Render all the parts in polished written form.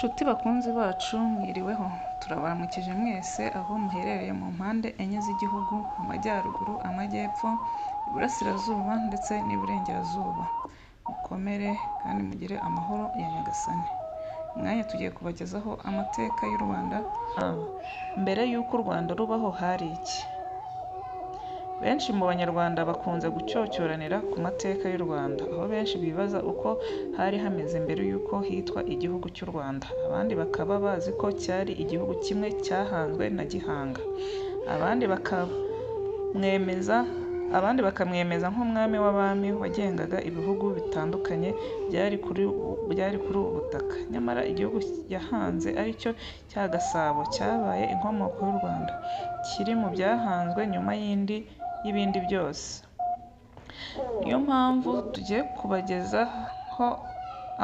Nshuti bakunzi bacu mwiriweho, turabaramukije mwese aho muherereye mu mpande enye z'igihugu, amajyaruguru, amajyepfo, iburasirazuba ndetse n'iburengerazuba. Mukomere kandi mugire amahoro ya Nyagasani. Umwanya tugiye kubagezaho amateka y'u Rwanda, mbere y'uko u Rwanda rubaho hari iki? Benshi mu Banyarwanda bakunze gucyocyoranira ku mateka y'u Rwanda, aho benshi bibaza uko hari hameze mbere y'uko hitwa igihugu cy'u Rwanda, abandi bakaba bazi ko cyari igihugu kimwe cyahanzwe na Gihanga, abandi bakamwemeza nk'umwami w'abami wagengaga ibihugu bitandukanye byari kuri ubu butaka. Nyamara igihugu yahanze ari cyo cya Gasabo cyabaye inkomoko y'u Rwanda, kiri mu byahanzwe nyuma y'ibindi byose. Niyo mpamvu tugiye kubagezaho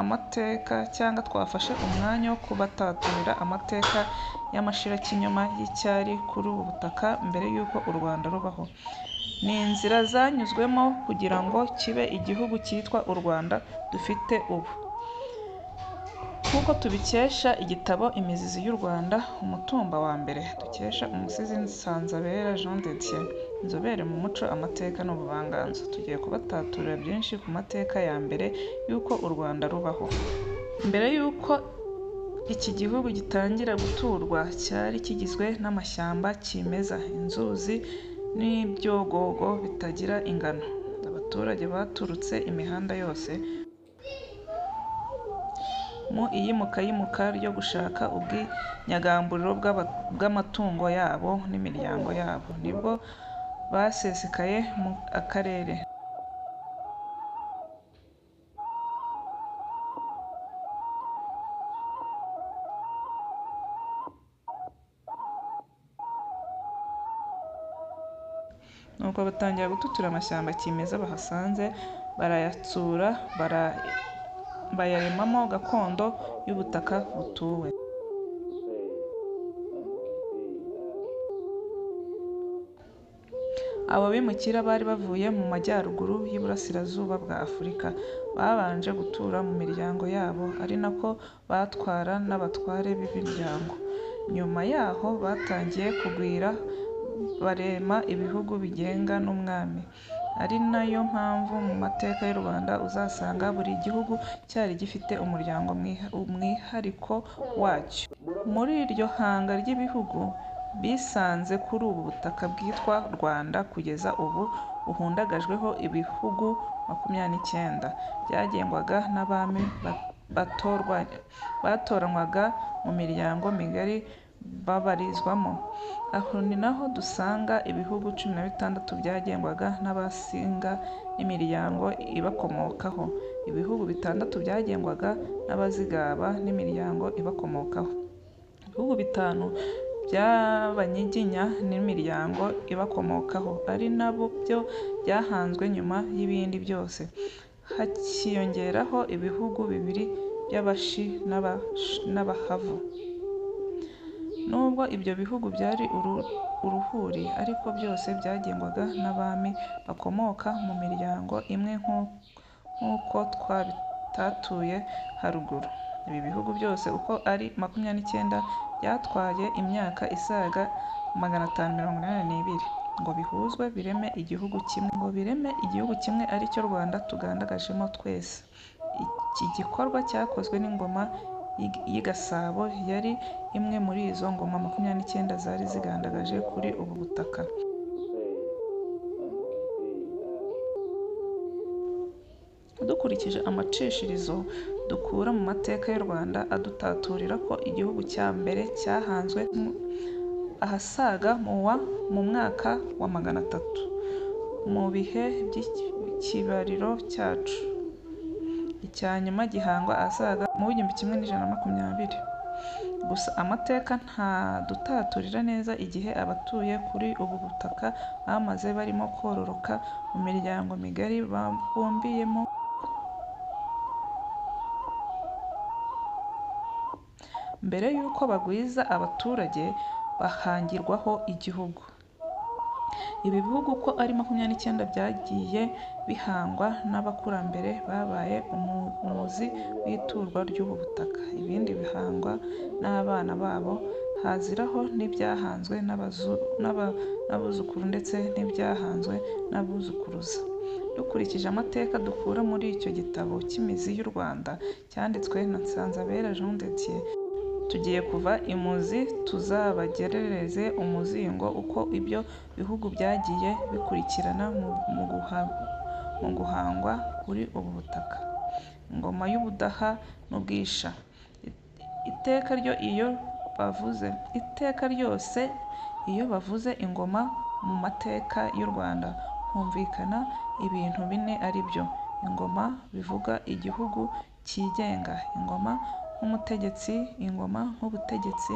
amateka cyangwa twafashe umwanya wo kubataturira amateka y'amashirakinyoma y'icyari kuri ubu butaka mbere y'uko u Rwanda rubaho. Ni inzira zanyuzwemo kugira ngo kibe igihugu cyitwa u Rwanda dufite ubu. Nk'uko tubikesha igitabo Imizi y'u Rwanda, umutumba wa mbere, dukesha umusizi Nsanzabera Jean de Dieu, inzobere mu muco, amateka n'ubuvanganzo. Tugiye kubataturira byinshi ku mateka ya mbere y'uko u Rwanda rubaho. Mbere y'uko iki gihugu gitangira guturwa, cyari kigizwe n'amashyamba kimeza, inzuzi n'ibyogogo bitagira ingano. Abaturage baturutse imihanda yose mu iyimukayimuka ryo gushaka ubwinyagamburiro bw'amatungo yabo n'imiryango yabo, nibwo basesekaye mu akarere. Nuko batangira gututura amashyamba kimeza bahasanze, barayatsura, bayaremamo gakondo y'ubutaka butuwe. Abo bimukira bari bavuye mu majyaruguru y'iburasirazuba bwa Afurika, babanje gutura mu miryango yabo, ari nako batwara n'abatware b'imiryango. Nyuma yaho batangiye kugwira barema ibihugu bigenga n'umwami. Ari nayo mpamvu mu mateka y'u Rwanda uzasanga buri gihugu cyari gifite umuryango umwihariko wacyo. Muri iryo hanga ry'ibihugu bisanze kuri ubu butaka bwitwa Rwanda kugeza ubu buhundagajweho ibihugu 29 byagengwaga n'abami batoranywaga mu miryango migari babarizwamo. Aho ni naho dusanga ibihugu 16 byagengwaga n'Abasinga n'imiryango ibakomokaho, ibihugu 6 byagengwaga n'Abazigaba n'imiryango ibakomokaho, ibihugu 5 by'Abanyiginya n'imiryango ibakomokaho, ari nabyo byahanzwe nyuma y'ibindi byose, hakiyongeraho ibihugu 2 by'Abashi n'Abahavu. Nubwo ibyo bihugu byari uruhuri ariko byose byagengwaga n'abami bakomoka mu miryango imwe nk'uko twabitatuye haruguru. Ibi bihugu byose uko ari 29 byatwaye imyaka isaga 582 ngo bihuzwe bireme igihugu kimwe, ari cyo Rwanda tugandagajemo twese. Iki gikorwa cyakozwe n'ingoma y'i Gasabo yari imwe muri izo ngoma 29 zari zigandagaje kuri ubu butaka. Dukurikije amacishirizo dukura mu mateka y'u Rwanda adutaturira ko igihugu cya mbere cyahanzwe ahasaga mu mwaka wa 300 mu bihe by'ikibariro cyacu, icya nyuma gihangwa ahasaga mu 1120. Gusa amateka ntadutaturira neza igihe abatuye kuri ubu butaka bamaze barimo kororoka mu miryango migari babumbiyemo. Mbere y'uko bagwiza abaturage bahangirwaho igihugu. Ibi bihugu uko ari 29 byagiye bihangwa n'abakurambere babaye umuzi w'iturwa ry'ubu butaka, ibindi bihangwa n'abana babo, haziraho n'ibyahanzwe n'abuzukuru ndetse n'ibyahanzwe n'abuzukuruza. Dukurikije amateka dukura muri icyo gitabo cy'Imizi y'u Rwanda cyanditswe na Nsanzabera Jean de Dieu, tugiye kuva imuzi tuzabagerereze umuzingo uko ibyo bihugu byagiye bikurikirana mu guhangwa kuri ubu butaka. Ingoma y'u Budaha n'Ubwisha. Iteka ryose iyo bavuze ingoma mu mateka y'u Rwanda, humvikana ibintu bine ari byo: Ingoma bivuga igihugu cyigenga, ingoma nk'umutegetsi, ingoma nk'ubutegetsi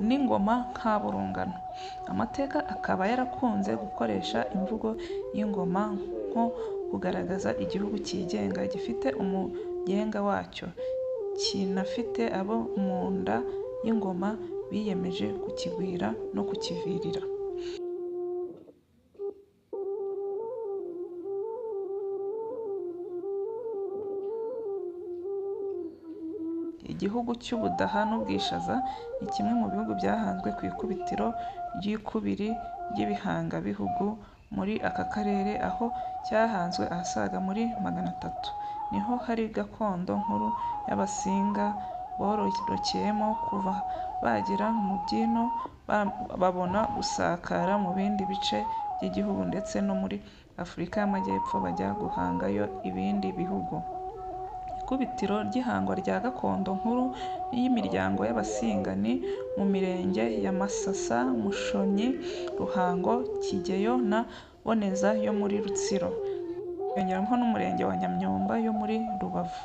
n'ingoma nkaburungano. Amateka akaba yarakunze gukoresha imvugo y'ingoma nko kugaragaza igihugu cyigenga gifite umugenga wacyo, kinafite abo mu nda y'ingoma biyemeje kukigwira no kukivirira. Igihugu cy'u Budaha n'Ubwishaza ni kimwe mu bihugu byahanzwe ku ikubitiro ry'ikubiri ry'ibihangabihugu muri aka karere, aho cyahanzwe ahasaga muri 300. Niho hari gakondo nkuru y'Abasinga bororokeyemo kuva bagera mu by'ino babona gusakara mu bindi bice by'igihugu ndetse no muri Afurika y'Amajyepfo bajya guhangayo ibindi bihugu. Ikubitiro ry'ihangwa rya gakondo nkuru y'imiryango y'Abasinga ni mu mirenge ya Masasa, Mushonyi, Ruhango, Kigeyo na Boneza yo muri Rutsiro, hakiyongeraho n'umurenge wa Nyamyumba yo muri Rubavu.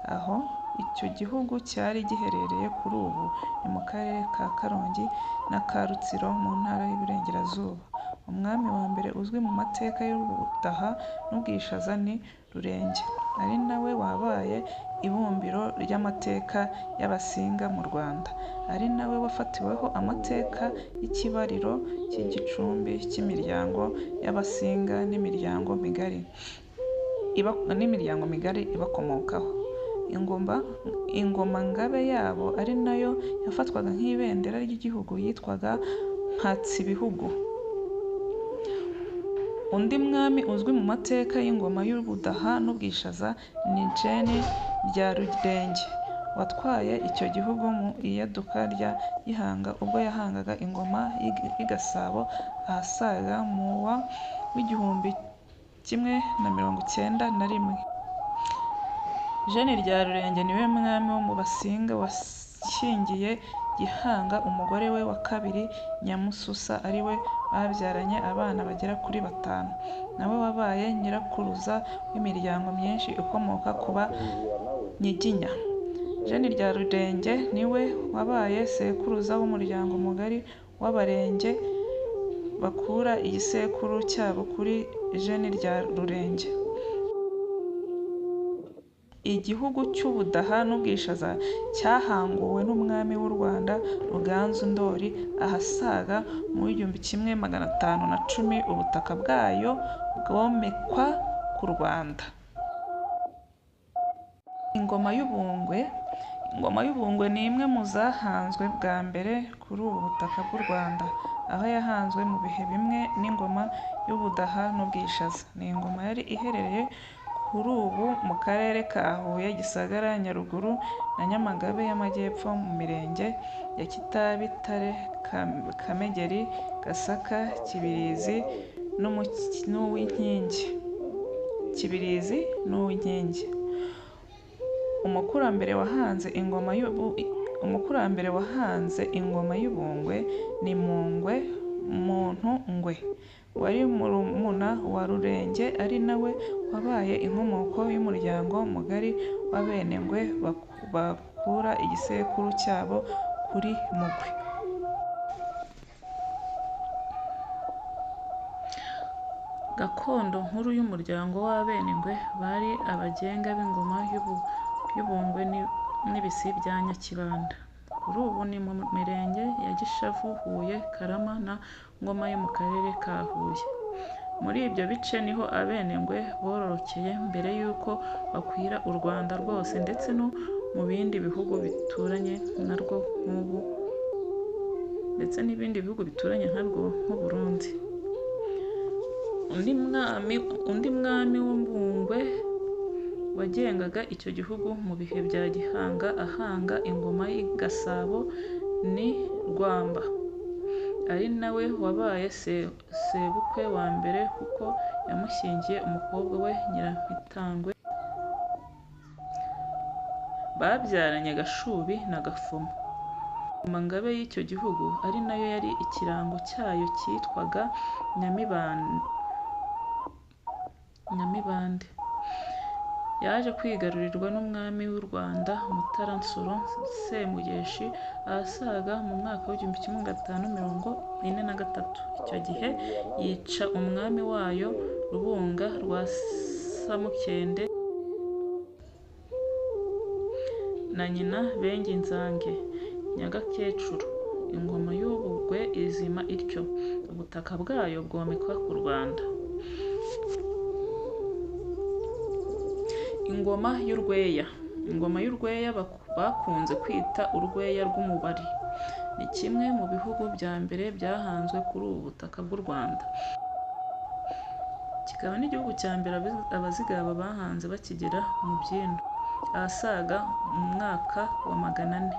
Aho icyo gihugu cyari giherereye kuri ubu ni mu karere ka Karongi n'aka Rutsiro mu ntara y'Iburengerazuba. Umwami wa mbere uzwi mu mateka y'u Budaha n'Ubwishaza ni Rurenge, ari nawe wabaye ibumbiro ry'amateka y'Abasinga mu Rwanda, ari nawe wafatiweho amateka y'ikibariro cy'igicumbi cy'imiryango y'Abasinga n'imiryango migari ibakomokaho. Ingoma ngabe yabo ari nayo yafatwaga nk'ibendera ry'igihugu yitwaga Mpatsibihugu. Undi mwami uzwi mu mateka y'ingoma y'u Budaha n'Ubwishaza ni Jeni rya Rurenge watwaye icyo gihugu mu iyaduka rya Gihanga ubwo yahangaga ingoma y'i Gasabo ahasaga mu wa 1091. Jeni rya Rurenge niwe mwami wo mu Basinga washyingiye Gihanga umugore we wa kabiri Nyamususa ari we babyaranye abana bagera kuri batanu, nawe wabaye nyirakuruza w'imiryango myinshi ikomoka ku Banyiginya. Jeni rya Rurenge niwe wabaye sekuruza w'umuryango mugari w'Abarenge bakura igisekuru cyabo kuri Jeni rya Rurenge. Igihugu cy'u Budaha n'Ubwishaza cyahanguwe n'umwami w'u Rwanda Ruganzu Ndoli ahasaga mu 1510, ubutaka bwayo bwomekwa ku Rwanda. Ingoma y'u Bungwe. Ingoma y'u Bungwe ni imwe mu zahanzwe bwa mbere kuri ubu butaka bw'u Rwanda, aho yahanzwe mu bihe bimwe n'ingoma y'u Budaha n'Ubwishaza. Ni ingoma yari iherereye kuri ubu mu karere ka Huye, Gisagara, Nyaruguru na Nyamagabe y'Amajyepfo mu mirenge ya Kitabi, Tare, Kamegeri, Gasaka, Kibirizi n'Uwinkingi. Kibirizi n'Uwinkingi. Umukurambere wahanze ingoma y'u Bungwe ni Mungwe Muntu Ngwe wari murumuna wa Rurenge ari nawe wabaye inkomoko y'umuryango mugari w'Abenengwe bakura igisekuru cyabo kuri Mugwe. Gakondo nkuru y'umuryango w'Abenengwe bari abagenga b'ingoma y'u Bungwe n'Ibisi bya Nyakibanda. Kuri ubu ni mu mirenge ya Gishavu, Huye, Karama na Ngoma yo mu Karere ka Huye. Muri ibyo bice niho Abenengwe bororokeye mbere y'uko bakwira u Rwanda rwose ndetse no mu bindi bihugu bituranye narwo nk'u Burundi. Undi mwami w'Ubungwe wagengaga icyo gihugu mu bihe bya Gihanga ahanga ingoma y'i Gasabo ni Rwamba, ari nawe wabaye sebukwe wa mbere kuko yamushyingiye umukobwa we Nyirampitangwe babyaranye Gashubi na Gafomo. Ingoma ngabe y'icyo gihugu ari nayo yari ikirango cyayo cyitwaga Nyamibande. Yaje kwigarurirwa n'umwami w'u Rwanda Mutara Nsoro Semugeshi ahasaga mu mwaka w'1543. Icyo gihe yica umwami wayo Rubunga rwa Samukende na nyina Benginzage Nyagakecuru. Ingoma y'Ubungwe izima ityo, ubutaka bwayo bwomekwa ku Rwanda. Ingoma y'Urweya. Ingoma y'Urweya bakunze kwita Urweya rw'Umubari, ni kimwe mu bihugu bya mbere byahanzwe kuri ubu butaka bw'u Rwanda, kikaba n'igihugu cya mbere Abazigaba bahanze bakigera mu by'ino, ahasaga mu mwaka wa 400.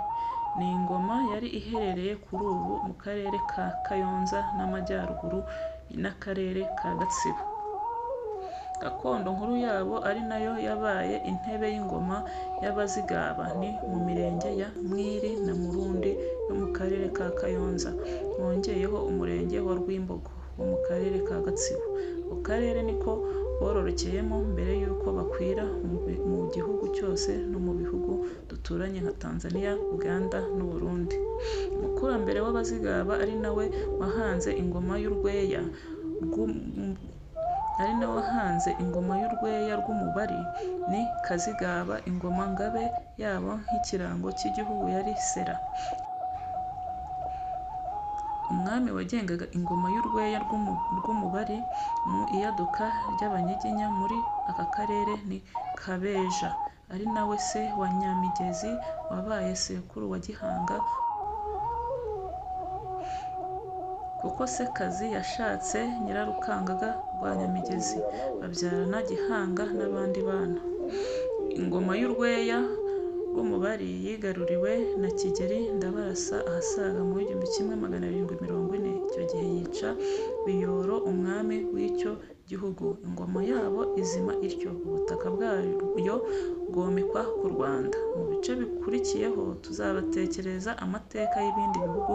Ni ingoma yari iherereye kuri ubu mu Karere ka Kayonza n'amajyaruguru n'Akarere ka Gatsibo. Gakondo nkuru yabo ari nayo yabaye intebe y'ingoma y'Abazigaba ni mu mirenge ya Mwiri na Murundi yo mu Karere ka Kayonza, wongeyeho umurenge wa Rwimbogo wo mu Karere ka Gatsibo. Ako karere niko bororokeyemo mbere y'uko bakwira mu gihugu cyose no mu bihugu duturanye nka Tanzania, Uganda n'u Burundi. Umukurambere w'Abazigaba ari nawe wahanze ingoma y'Urweya rw'Umubari ni Kazigaba. Ingoma ngabe yabo nk'ikirango cy'igihugu yari Sera. Umwami wagengaga ingoma y'Urweya rw'Umubari mu iyaduka ry'Abanyiginya muri aka karere ni Kabeja, ari nawe se wa Nyamigezi wabaye sekuru wa Gihanga, kuko Sekazi yashatse Nyirarukangaga rwa Nyamigezi babyarana Gihanga n'abandi bana. Ingoma y'Urweya rw'Umubari yigaruriwe na Kigeli Ndabarasa ahasaga mu 1740. Icyo gihe yica Biyoro umwami w'icyo gihugu. Ingoma yabo izima ityo, ubutaka bwayo bwomekwa ku Rwanda. Mu bice bikurikiyeho tuzabatekerereza amateka y'ibindi bihugu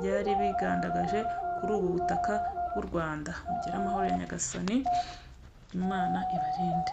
byari bigandagaje kuri ubu butaka bw'u Rwanda. Mugire amahoro ya Nyagasani, Imana ibarinde.